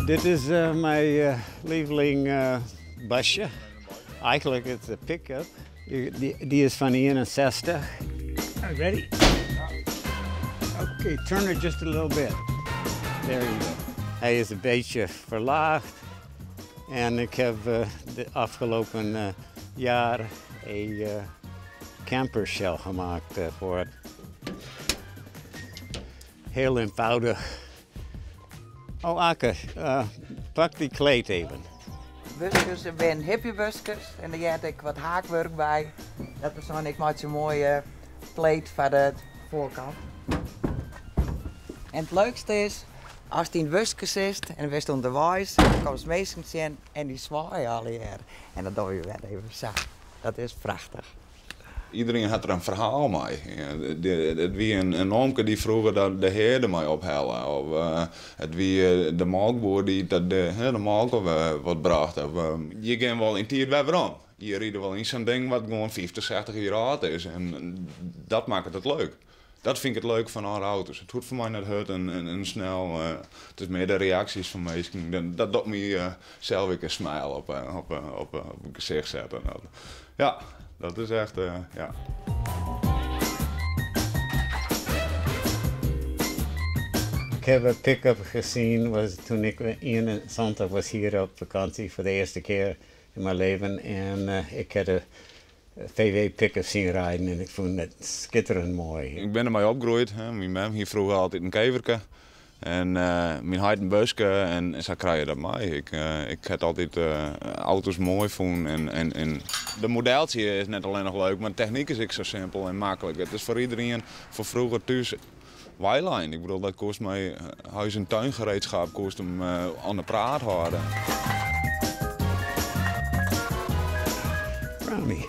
Dit is mijn lieveling busje. Eigenlijk is het een pick-up. Die is van 61. Ready? Okay, turn it just a little bit. There you go. Hij is een beetje verlaagd. En ik heb de afgelopen jaar een camper shell gemaakt voor het. Heel eenvoudig. Oh, Akke, pak die kleed even. Buskes, ik ben hippiebuskes en daar heb ik wat haakwerk bij. Dat persoon ik maak zo'n mooie pleet voor de voorkant. En het leukste is, als die in buskes is en we staan onderwijs, dan komen ze meestal zien en die zwaaien al hier. En dat doe je weer even zo. Dat is prachtig. Iedereen had er een verhaal mee. Het wie een oomke die vroeger dat de herde mee ophellen. Of het wie de melkboer die dat de melk op wat bracht. Of je gaat wel in tijd weer om. Je rijdt wel in zo'n ding wat gewoon 50, 60 jaar oud is. En dat maakt het leuk. Dat vind ik het leuk van oude auto's. Het hoeft voor mij niet hard en snel. Het is meer de reacties van mensen. Dat doet me zelf ook een smile op het gezicht zetten. Dat, ja, dat is echt, ja. Ik heb een pick-up gezien was toen ik 21 was hier op vakantie voor de eerste keer in mijn leven. En ik had een VW pick-up zien rijden en ik vond het schitterend mooi. Ik ben ermee opgegroeid. Hè. Mijn mem hier vroeger altijd een keverke. En mijn heid een busje en zo krijg je dat mee. Ik heb altijd auto's mooi gevonden en de modeltje is net alleen nog leuk, maar de techniek is ook zo simpel en makkelijk. Het is voor iedereen, voor vroeger thuis, Weilein. Ik bedoel, dat kost mij huis- en tuingereedschap, kost hem aan de praat houden. Brownie.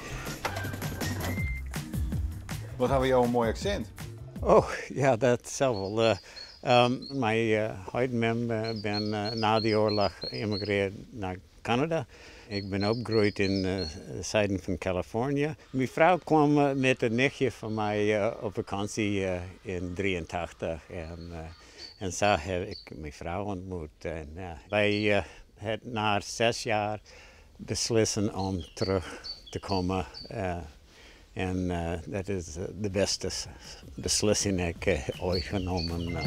Wat hebben we jou een mooi accent? Oh, ja, dat zal wel. Mijn huid en mem ben na die oorlog geëmigreerd naar Canada. Ik ben opgegroeid in het zuiden van Californië. Mijn vrouw kwam met een nichtje van mij op vakantie in 83. En zo heb ik mijn vrouw ontmoet. En wij hebben na 6 jaar beslissen om terug te komen. En dat is de beste beslissing die ik ooit genomen heb.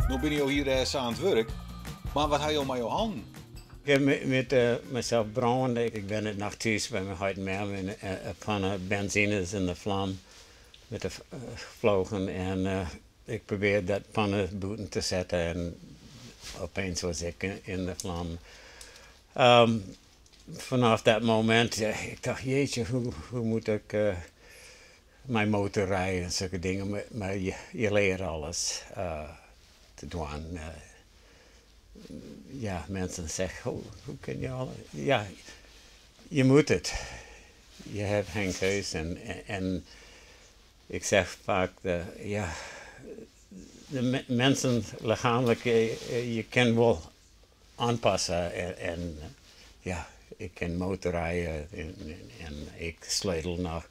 Nou ben je hier aan het werk, maar wat heb je al met je handen? Ik heb met mezelf branden. Ik ben het nog thuis bij mijn huid en mem en pannen benzine is in de vlam met de gevlogen en ik probeerde dat pannen buiten te zetten en opeens was ik in de vlam. Vanaf dat moment, ik dacht, jeetje, hoe moet ik mijn motor rijden en zulke dingen. Maar je leert alles te doen. Ja, mensen zeggen, oh, hoe kun je al... Ja, je moet het. Je hebt geen keus. En ik zeg vaak, ja, de mensen lichamelijk, je kan wel aanpassen. En ja, ik kan motorrijden en ik sleutel nog.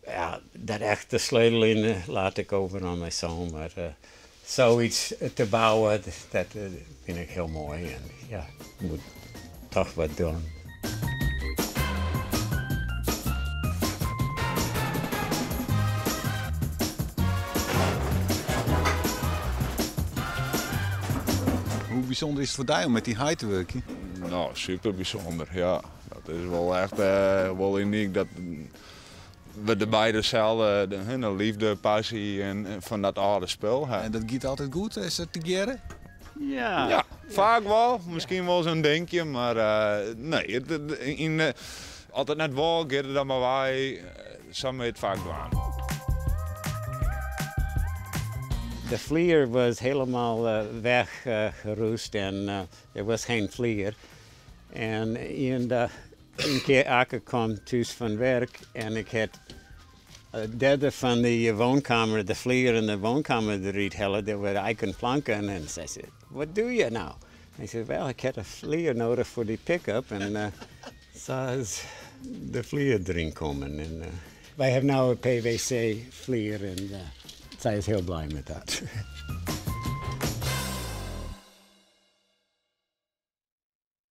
Ja, dat echte sleutel in laat ik over aan mijn zoon. Maar zoiets te bouwen, dat vind ik heel mooi. En ja, ik moet toch wat doen. Hoe bijzonder is het voor jou om met die haai te werken? Nou, super bijzonder, ja. Dat is wel echt wel uniek dat we de beide dezelfde, de liefde, passie en van dat oude spul hebben. En dat gaat altijd goed, is dat te geren? Ja. Ja, vaak wel. Misschien wel zo'n denkje, maar nee. Altijd net wel, gaat het dan maar wij, samen het vaak doen. De vlier was helemaal weggeroest en er was geen vlier. En een keer Akke kwam thuis van werk en ik had een derde van de woonkamer, de vlier in de woonkamer eruit halen, dat waren eiken planken. En zij zei, wat doe je nou? Hij zei, wel, ik had een vlier nodig voor die pick-up. En zo is de vlier erin komen. En Wij hebben nu een PVC-vlier en zij is heel blij met dat.